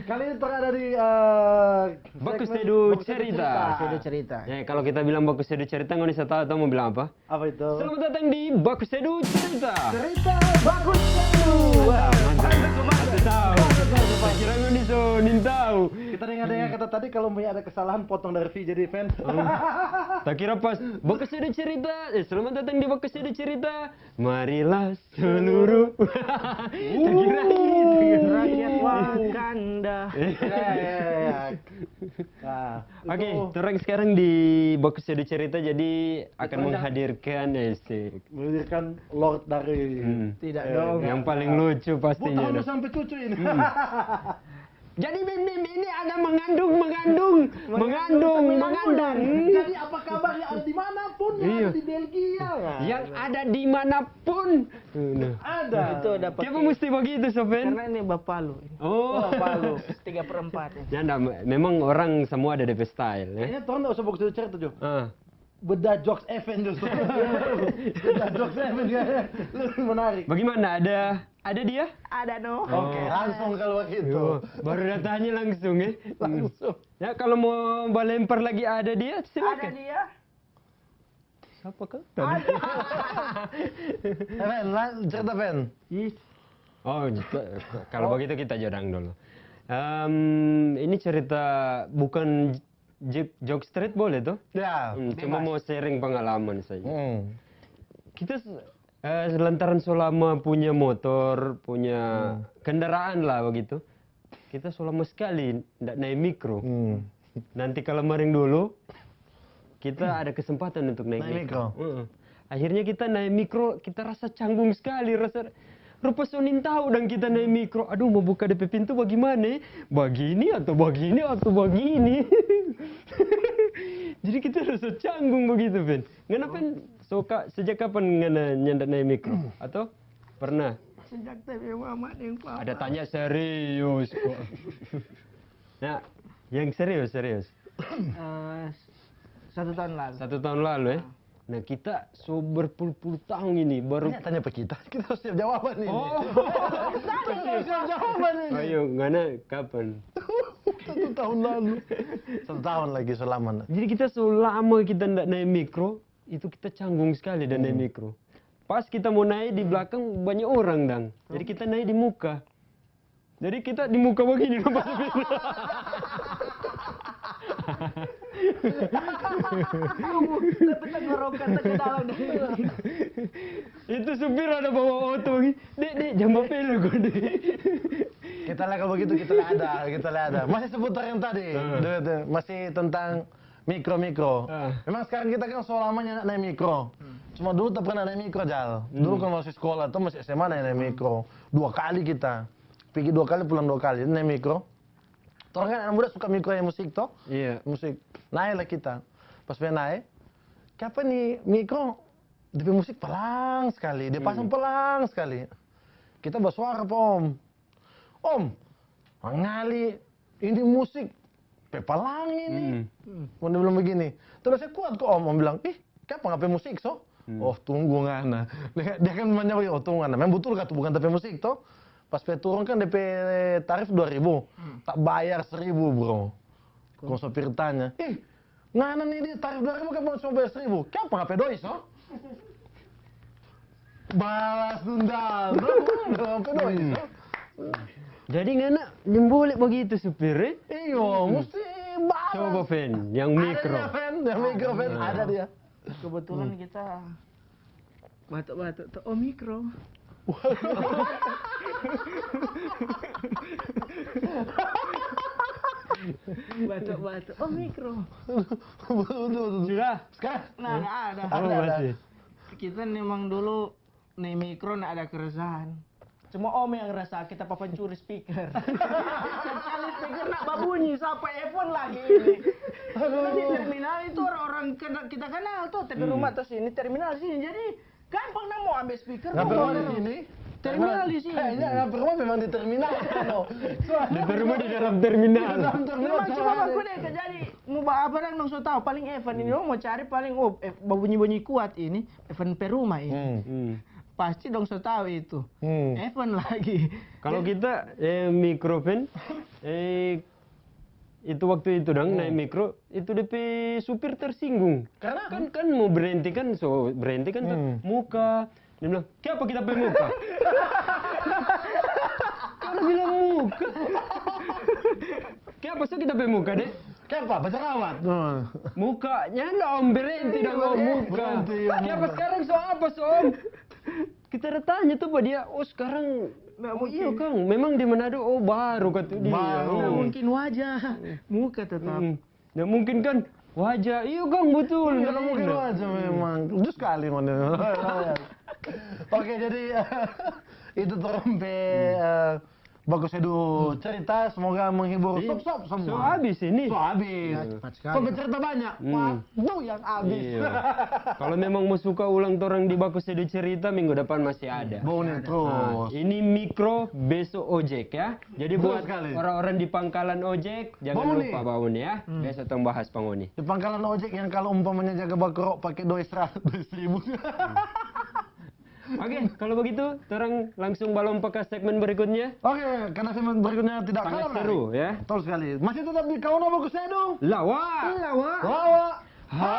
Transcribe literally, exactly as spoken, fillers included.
Kali ini terada di eh, Baku segmen Sedu Baku Sedu Cerita. Sedu Cerita. Ya, kalau kita bilang Baku Sedu Cerita, ngoni sa tahu atau mau bilang apa? Apa itu? Selamat datang di Baku Sedu Cerita. Cerita Baku Sedu. Mantap, mantap. Kasih tahu. Saya kira ngoni so nintau. Kita dengar-dengar kata tadi kalau punya ada kesalahan potong dari V jadi fans. Tak kira pas Baku Sedu Cerita. Eh, selamat datang di Baku Sedu Cerita. Marilah seluruh. Tak kira gitu. Rakyat Wakanda. Ya, ya, ya, ya. Nah, Oke, itu torang sekarang di Baku Sedu Cerita, jadi akan menghadirkan eh, si- menghadirkan Lord dari Hmm. Tidak Eh, dong. Yang paling lucu Bukan pastinya. lu Dong. Sampai cucu ini. Jadi Bim Bim ini ada mengandung, mengandung, mengandung, sambilan mengandung. Jadi apa kabarnya, ada di mana pun, Iya. Ada di Belgia lah. Yang ada di mana pun. Nah. Ada. Itu dapat. Kenapa mesti begitu, Sofen? Karena ini bapak lu. Ini. Oh. Bapak lu tiga per empat ini. Ya, nda, me- memang orang semua ada D P style ya. Kayaknya torang nggak usah baku Sedu Cerita, Jo. Ah. Beda Jokes Event, Jo. Beda Jokes Event, kayaknya lebih menarik. Bagaimana? Ada ada dia? Ada no. Oke, langsung kalau begitu. Yo, baru datanya langsung ya. Langsung. Ya, kalau mau balempar lagi ada dia, Ada silakan. Dia. Siapa kau? Eh, Fen, la- cerita Fen. Oh, gitu. Kalau begitu kita jodang dulu. Em, ini cerita bukan j- joke straight boleh tuh? Ya. Hmm, cuma mau sharing pengalaman saja. Hmm. Kita s- eh, lantaran so lama punya motor, punya kendaraan lah begitu. Kita so lama sekali ndak naik mikro. Hmm. Nanti kalau maring dulu kita ada kesempatan untuk naik, Naik mikro. Heeh. Akhirnya kita naik mikro, kita rasa canggung sekali, rasa rupa so nintau dan kita naik mikro. Aduh, mau buka D P pintu bagaimana? Begini atau begini atau begini? Jadi kita rasa canggung begitu, Fen. Ngana Fen, so ka, sejak kapan ngana nyanda naik mikro? Atau pernah? Sejak T V mama deng papa. Ada tanya serius kok. Nah, yang serius serius. Eh, satu tahun lalu. Satu tahun lalu ya. Nah, kita so berpuluh-puluh tahun ini baru. Ini tanya apa kita? Kita harus siap jawaban ini. Oh, Kita harus siap jawaban ini. Ayo, ngana kapan? Satu tahun lalu. Satu tahun lagi selama. Jadi kita so lama kita ndak naik mikro, itu kita canggung sekali dan naik mikro. Pas kita mau naik di belakang banyak orang dang. Jadi kita naik di muka. Jadi kita di muka begini dong pas supir. Tapi tenggorokan tengah dalam. Itu supir ada bawa oto begini. Dek, dek, jangan bapelok kau, dek. Kita lah kalau begitu kita lah ada, kita lah ada. Masih seputar yang tadi. Dulu tuh, masih tentang mikro-mikro. Ah. Memang sekarang kita kan so lamanya naik mikro. Cuma dulu tak pernah naik mikro, Jal. Dulu kan masih sekolah tuh, masih S M A naik, naik mikro. Dua kali kita. Pergi dua kali, pulang dua kali. Naik mikro. Torang kan anak muda suka mikro yang musik toh. Iya. Musik. Naiklah kita. Pas pe naik, kapa ni mikro? Dia pe musik pelang sekali, dia pasang pelang sekali. Kita bersuara pa om. Om, mangali ini musik pe pelang ini. Mau dia bilang begini. Terus saya kuat kok om, om bilang, ih, kapa ngana pe musik so? Oh, tunggu ngana. Dia, dia kan manyao, oh, tunggu ngana. Memang betul kata bukan ta pe musik toh. Pas pe turun kan D P tarif dua ribu. Tak bayar seribu, bro. Kong sopir tanya, ih, ngana ni di tarif dua ribu kan mau coba seribu. Kiapa ngana pe doi so? Balas dendam, bro. Ngana pe doi so. Jadi ngana nimbole begitu supir, eh? Iyo, mesti balas. Coba Fen, yang mikro. Ada dia, Fen, yang mikro, Fen. Ada dia. Kebetulan kita batuk-batuk tuh Omikron. Batuk-batuk Omikron. Sudah. Sekarang Nah, nggak ada. Oh, masih. Kita memang dulu nih mikro nggak ada keresahan. Cuma om yang rasa kita papancuri speaker. Sekali speaker nak babunyi, sapa iPhone lagi ini. Karena di terminal itu orang-orang kena- kita kenal tuh, tapi rumah tuh sini, terminal sini. Jadi gampang nak mau ambil speaker. Nggak Mau perlu bawa. di sini. Terminal di sini. Kayaknya nggak perlu memang di terminal. Di rumah di dalam terminal. Dalam terminal Memang cuma sama aku ada. Deka, jadi mau bawa apa dong, dong so tahu. Paling Evan ini mau cari paling, oh, eh, babunyi-bunyi kuat ini. Evan pe rumah ini. Hmm. Hmm. pasti dong so tahu itu. Hmm. Evan lagi. Kalau kita, eh, Mikro Pen, eh, itu waktu itu dong naik Mikro, itu D P supir tersinggung. Karena kan, kan mau berhenti kan, so berhenti kan, tuh, muka. Dia bilang, "Kiapa kita pe muka?" Karena bilang muka. "Kiapa so kita pe muka, Dek?" Kiapa? Baca rawat. Muka, nyanda, Om, berhenti dong, Om, muka. Berhenti, ya, muka. Kiapa sekarang so apa, so, Om? Kita ada tanya tuh pa dia, "Oh, sekarang, oh, iya, Kang, memang di Manado, oh, baru," kata dia. Baru. Nggak mungkin wajah, muka tetap. Mm. Ya, mungkin kan wajah, iya, Kang, betul. Iya, mungkin wajah memang. Lucu sekali, man. Oke, jadi, itu torang pe, eh, baku sedu cerita, semoga menghibur. Iya. Stop, stop, semua. So habis ini. So habis. Ya, cepat sekali. Kok bercerita banyak? Waktu yang habis. Iya. Kalau memang mau suka ulang torang di baku sedu cerita, minggu depan masih ada. Boni terus. Nah, ini Mikro, beso ojek, ya. Jadi buat orang-orang di pangkalan ojek, jangan lupa bauni, ya. Beso tong bahas pa ngoni. Di pangkalan ojek yang kalau umpamanya jaga bakro pake doi seratus, doi seribu. Oke, kalau begitu, torang langsung balompa ka segmen berikutnya. Oke, karena segmen berikutnya tidak kalah menarik. Sangat seru, ya. Betul sekali. Masih tetap di Kauna Baku Sedu. Lawa. Lawa. Lawa. Ha.